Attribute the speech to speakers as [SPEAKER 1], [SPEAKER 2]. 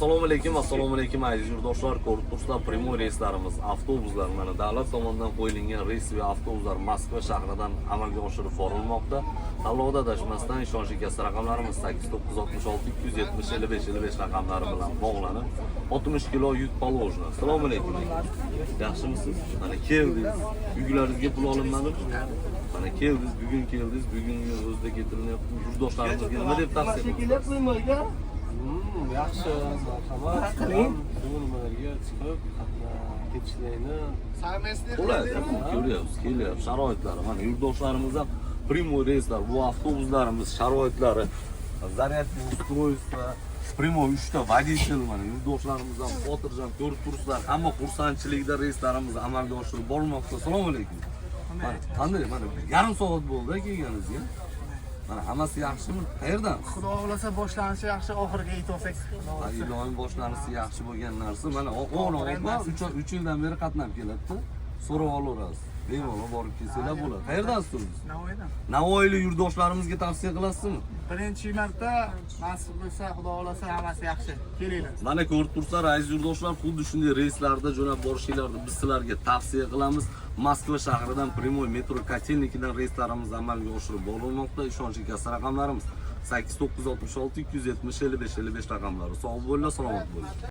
[SPEAKER 1] Assalomu alaykum, assalomu alaykum, aziz yurtdoshlar. Ko'rib turibsizlar, прямой reyslarimiz, avtobuslar, mana davlat tomonidan qo'yilgan reys va avtobuslar Moskva shahridan amalga oshirib borilmoqda. Tanlovda adashmasdan ishonchli kassa raqamlarimiz 8966 270 55 55 raqamlari bilan bog'lanib, 60 kilo yuk положено. Assalomu alaykum. Yaxshimisiz? Mana keldingiz. Yuklaringizga pul olinmadimi? Mana keldingiz, bugun keldingiz, bugungi o'zida ketirilyapti. Yurtdoshlarimizga nima deb tavsiya qilasiz?
[SPEAKER 2] Yaxshi, marhamat. Qiling. Bu nimalarga chiqib ketishlarni.
[SPEAKER 1] Qulay, ko'ryapsiz, kelyapti sharoitlari. Mana yurtdoshlarimiz ham прямой reyslar, bu avtobuslarimiz sharoitlari, зарядный устройство, прямой uchta водитель, mana yurtdoshlarimiz ham xotirjam, ko'rib turibsizlar, hamma xursandchilikda reyslarimiz amalga oshirib borilmoqda. Assalomu alaykum. Mana qanday, mana yarim soat bo'ldi kelganingizga. Mana hammasi yaxshimi? Qayerdan?
[SPEAKER 3] Xudo xohlasa, boshlanishi yaxshi, oxiriga yetib olsak, Xudo xohlasa.
[SPEAKER 1] Iloyim, boshlanishi yaxshi bo'lgan narsa. Mana o'g'lim opa 3 yildan beri qatnab keladi. So'rab olaverasiz. Bemalol borib kelsanglar bo'ladi. Qayerdansiz o'zingiz?
[SPEAKER 3] Navoiydan.
[SPEAKER 1] Navoiylik yurtdoshlarimizga tavsiya qilasizmi?
[SPEAKER 3] Birinchi marta nasib bo'lsa, Xudo xohlasa, hammasi yaxshi. Kelinglar.
[SPEAKER 1] Mana ko'rib turibsizlar, aziz yurtdoshlar, xuddi shunday reyslarda jo'nab borishinglarni biz sizlarga tavsiya qilamiz. Moskva shahridan прямой metro Kotelnikidan reyslarimiz amalga oshirib borilmoqda. Ishonchli kassa raqamlarimiz 8966 270 55 55 raqamlari. Sog' bo'linglar, salomat bo'linglar.